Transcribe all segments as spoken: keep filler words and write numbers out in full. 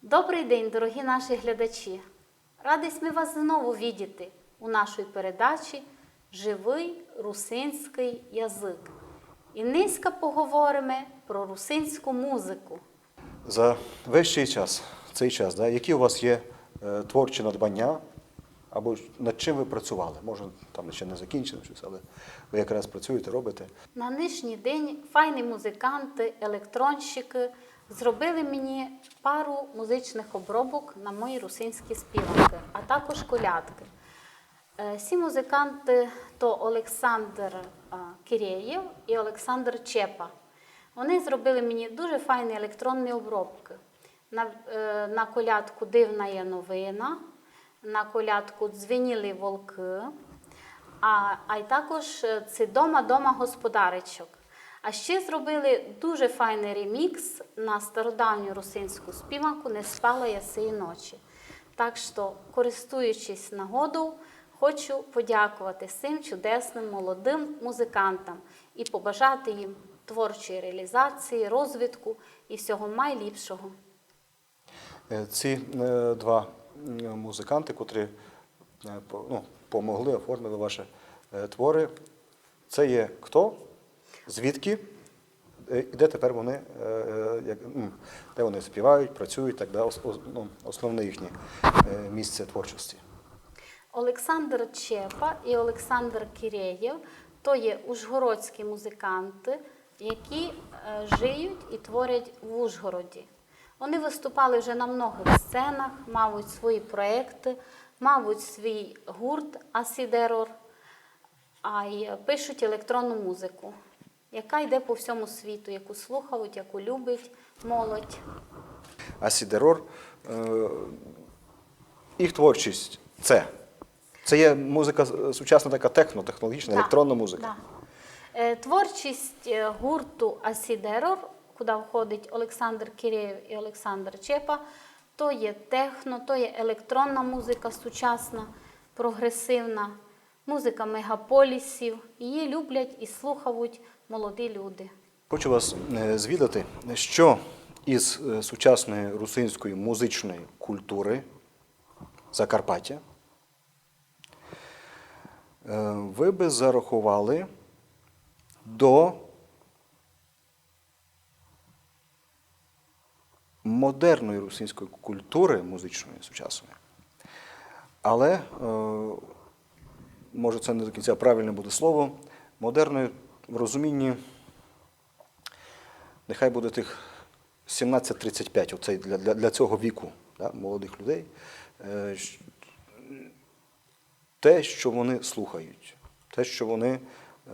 Добрый день, дорогі наші глядачі! Раді сьме вас знову видіти у нашій передачі «Живый русинськый язык». І нынька поговориме про русинську музыку. За весь цей час, цей час, да, які у вас є е, творчі надбання, або над чим ви працювали? Може, там ще не закінчено щось, але ви якраз працюєте, робите. На нынішній день файні музиканты, електронщикы зробили мені пару музичных обробок на мої русинські співанкы, а також колядкы. Е, сі музиканты то Олександр, а, Киреєв і Олександр Чепа. Вони зробили мені дуже файні електронні обробкы. На, е, на колядку «Дивна є новина», на колядку «Дзвеніли волкы», а, а й також, е, ци «Дома, дома, господаричок». А ще зробили дуже файный ремікс на стародавню русинську співанку «Не спала я сеї ночі». Так што, користуючись нагодов, хочу подякувати сим чудесным молодым музикантам і побажати їм творчої реалізації, розвитку і всього майліпшого. Е, ці е, два м, музиканти, котрі е, по- ну, помогли, оформили ваші е, твори, це є хто? Звідки? Е, І де тепер вони, е, е, як, м, де вони співають, працюють, так, да, ос- ос- ну, основне їхнє е, місце творчості. Олександр Чепа і Олександр Киреєв то є ужгородські музиканты, які е, жиють і творять в Ужгороді. Вони выступали вже на многых сценах, мавуть свої проєкты, мавуть свій гурт Асідерор, а й пишуть електронну музыку, яка йде по всьому світу, яку слухають, яку любить молодь. Асідерор, е, їх творчість це. Це є музика е, сучасна, така техно, технологічна, Так, електронна музика. Так. Е, Творчість е, гурту Асідерор, куди входить Олександр Киреєв і Олександр Чепа, то є техно, то є електронна музика сучасна, прогресивна, музика мегаполісів. Її люблять і слухають молоді люди. Хочу вас е, звідати, що із е, сучасної русинської музичної культури Закарпаття е, ви би зарахували до модерної русинської культури музичної, сучасної. Але, е, може, це не до кінця правильне буде слово, модерної в розумінні, нехай буде тих сімнадцять тридцять п'ять, оцей для, для, для цього віку, да, молодих людей. Е, щ- те, що вони слухають, те, що вони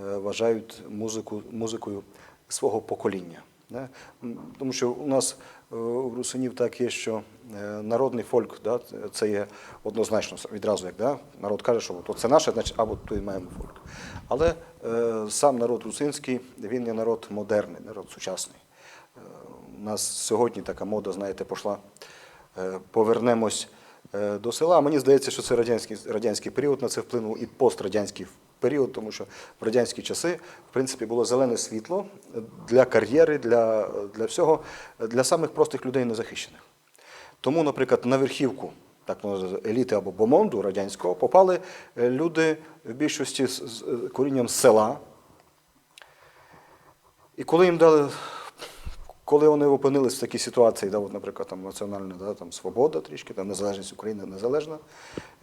е, вважають музику, музикою свого покоління. Да? М, Тому що у нас е, у русинів так є, що е, народний фольк, да, це є однозначно с- відразу, як да, народ каже, що то це наше, значить, або то і маємо фольк. Але е, сам народ русинський, він є народ модерний, народ сучасний. Е, У нас сьогодні така мода, знаєте, пішла. Е, Повернемось е, до села. Мені здається, що це радянський, радянський період, на це вплинув і пострадянський період, тому що в радянські часи, в принципі, було зелене світло для кар'єри, для, для всього, для самих простих людей незахищених. Тому, наприклад, на верхівку, так можна сказати, еліти або бомонду радянського попали е, люди в більшості з, з е, корінням з села. І коли їм дали, коли вони опинились в такій ситуації, да, от, наприклад, там національна, да, там, свобода трішки, там, незалежність України незалежна,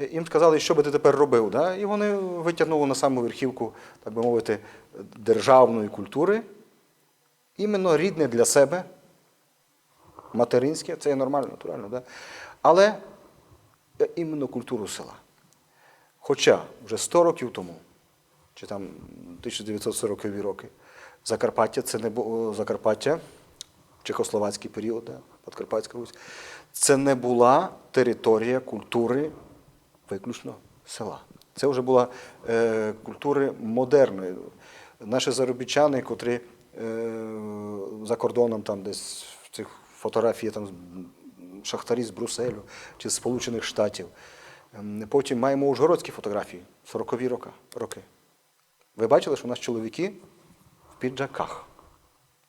е, їм сказали, що би ти тепер робив. Да? І вони витягнули на саму верхівку, так би мовити, державної культури, іменно рідне для себе, материнське, це є нормально, натурально, да? Але е, іменно культуру села. Хоча вже сто років тому, чи там тисяча дев'ятсот сорокові роки, Закарпаття це не було Закарпаття, чехословацький період, да, Подкарпатська Русь, це не була територія культури виключно села. Це вже була е, культура модерна. Наші заробітчани, котрі е, за кордоном там десь в цих фотографіях там шахтарі з Брюсселю чи з Сполучених Штатів. Ем, Потім маємо ужгородські фотографії, сорокові роки. роки. Ви бачили, що у нас чоловіки в піджаках.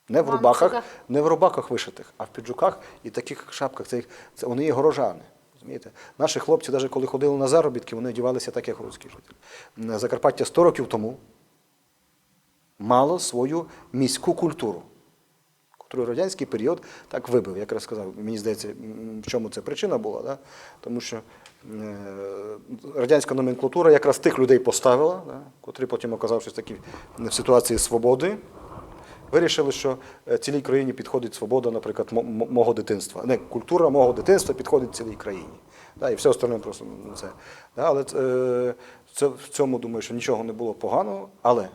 Не в рубахах, не в рубахах вишитых, а в піджаках і такых шапках. Це, їх- це вони є горожани. Розумієте? Наші хлопці, навіть коли ходили на заробіткы, вони одягалися так, як руські жителі. М, Закарпаття сто років тому мало свою міську культуру, яку радянськый період так выбив. Як я сказав, мені здається, м, в чому це причина була, да? Тому що е, радянська номенклатура якраз тых людей поставила, да, котрі потім, оказавшись такі в ситуації свободи, вирішили, що е, цілій країні підходить свобода, наприклад, мо- мо- мого дитинства. Не, культура мого дитинства підходить цілій країні. Да, і все остальне просто, ну, це. Да, але це, е, це в цьому, думаю, що нічого не було поганого, але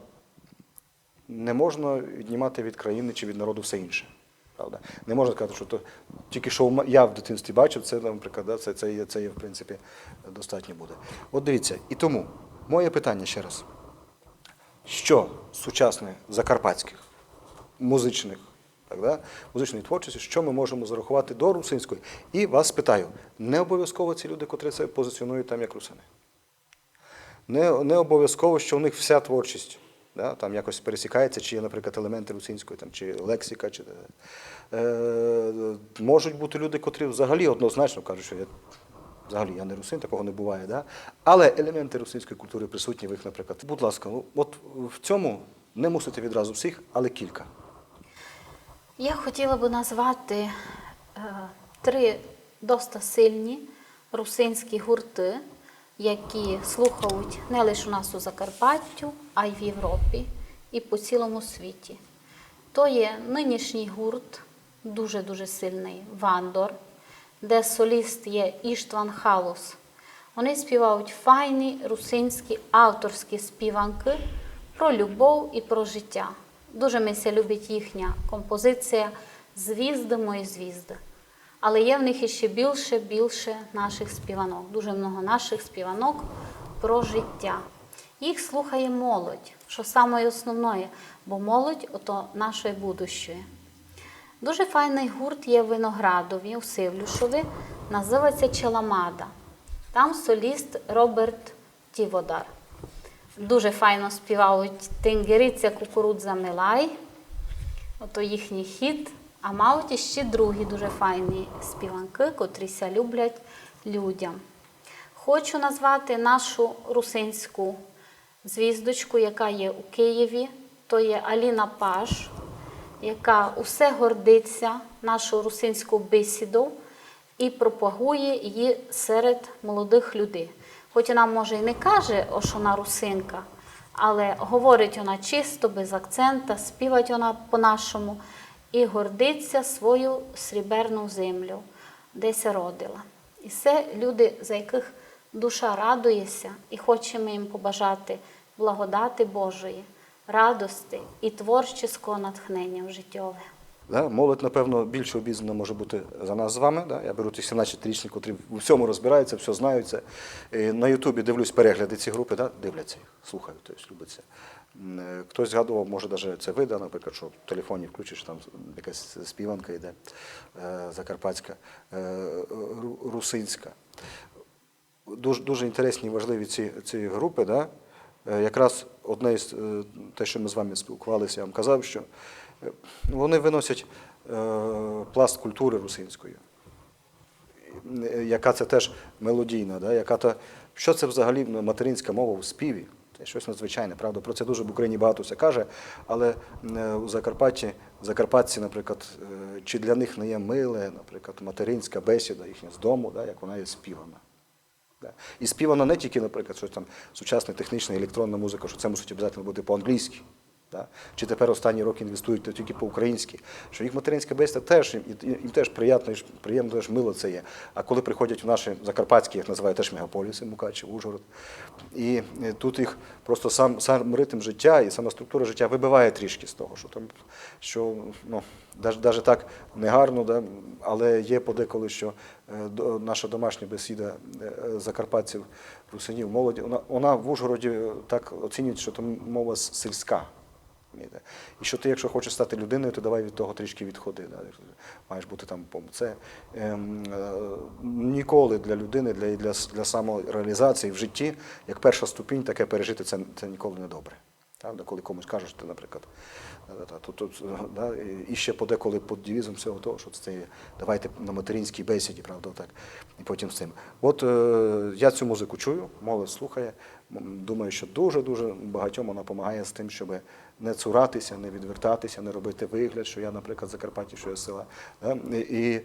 не можна віднімати від країни чи від народу все інше. Правда? Не можна сказати, що то тільки що м- я в дитинстві бачив, це, наприклад, да, це, це, є, це є, в принципі, достатньо буде. От дивіться, і тому моє питання ще раз. Що з сучасної закарпатських музичних, так, да, музичної творчості, що ми можемо зарахувати до русинської? І вас питаю, не обов'язково ці люди, котрі це позиціонують там як русини. Не, не обов'язково, що у них вся творчість, да, там якось пересікається, чи є, наприклад, елементи русинської, там, чи лексика, чи, е, можуть бути люди, котрі взагалі однозначно кажуть, що я, взагалі я не русин, такого не буває. Да? Але елементи русинської культури присутні в їх, наприклад. Будь ласка, ну, от в цьому не мусите відразу всіх, але кілька. Я хотіла бы назвати е, три доста сильні русинські гурты, які слухають не лише у нас у Закарпаттю, а й в Європі і по цілому світі. То є нынішній гурт, дуже-дуже сильний, Вандор, де соліст є Іштван Халус. Вони співають файні русинські авторські співанкы про любов і про життя. Дуже ми ся любить їхня композиція «Звізды, мої звізды». Але є в них іще більше, більше наших співанок. Дуже много наших співанок про життя. Їх слухає молодь, що саме основне, бо молодь ото наше будущее. Дуже файний гурт є в Виноградові, у Сивлюшові, називається Челамада. Там соліст Роберт Тіводар. Дуже файно співають «Тингириця кукурудза милай», ото їхній хіт, а мають іще другі дуже файні співанкы, котрі ся люблять людям. Хочу назвати нашу русинську звіздочку, яка є у Києві. То є Аліна Паш, яка усе гордиться нашою русинською бесідою і пропагує її серед молодых людей. Хоч вона, може, і не каже, ож вона русинка, але говорить вона чисто, без акцента, співать вона по-нашому і гордиться свою сріберну землю, де ся родила. І се люди, за якых душа радує ся, і хочеме їм побажати благодати Божої, радости і творческого натхнення в життєві. Да, молодь, напевно, більше обізнана може бути за нас з вами. Да? Я беру ті сімнадцятирічні, котрі в усьому розбираються, все знають. Це. Е, На Ютубі дивлюсь перегляди цієї групи, да? Дивляться їх, слухають, тобто любить це. М, е, Хтось згадував, може, навіть це ви, да, наприклад, що в телефоні включиш, там якась співанка йде е, закарпатська, е, ру- русинська. Дуже, дуже інтересні і важливі ці, ці групи. Да? Е, Якраз одне із е, те, що ми з вами спілкувалися, я вам казав, що е, вони виносять е, пласт культури русинської, е, яка це теж мелодійна, да? Яка та, що це взагалі материнська мова у співі? Це щось надзвичайне, правда? Про це дуже в Україні багато ся каже, але е, у Закарпатті закарпатці, наприклад, е, чи для них не є миле, наприклад, материнська бесіда їхня з дому, да, як вона є співана. Да. І співана не тільки, наприклад, щось там сучасна технічна електронна музика, що це мусить обов'язково бути по-англійськи. Да? Чи тепер останні роки інвестують то тільки по-українськи, що їх материнська бесіда теж, їм, їм теж приємно, приємно, теж мило це є. А коли приходять в наші закарпатські, як називають, теж мегаполіси, Мукачево, Ужгород, і е, тут їх просто сам, сам ритм життя і сама структура життя вибиває трішки з того, що там, що ну, навіть так негарно, да, але є подеколи, що е, до- наша домашня бесіда е, закарпатців, русинів, молоді, вона, вона в Ужгороді так оцінюється, що там мова с- сільська. Розумієте? І що ти, якщо хочеш стати людиною, то давай від того трішки відходи. Да? Маєш бути там пом- це. Ем, е, ніколи для людини, для, для, с- для самореалізації в житті, як перша ступінь, таке пережити, це, це ніколи не добре. Правда, коли комусь кажеш, ти, наприклад, е, та, то, то, да, і- і ще подеколи під девізом всього того, що це є, давайте на материнській бесіді, правда, так, і потім з цим. От е, я цю музику чую, молодь слухає. М, Думаю, що дуже-дуже багатьом вона допомагає з тим, щоб не цуратися, не відвертатися, не робити вигляд, що я, наприклад, з Закарпаття, що я з села. Да? І, і е,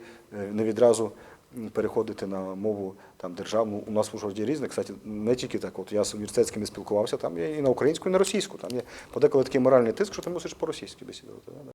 не відразу м, переходити на мову там, державну. У нас в Ужгороді різне. Кстати, не тільки так. От я з університетськими спілкувався, там є і на українську, і на російську. Там є подеколи такий моральний тиск, що ти мусиш по-російськи бесідувати. Да?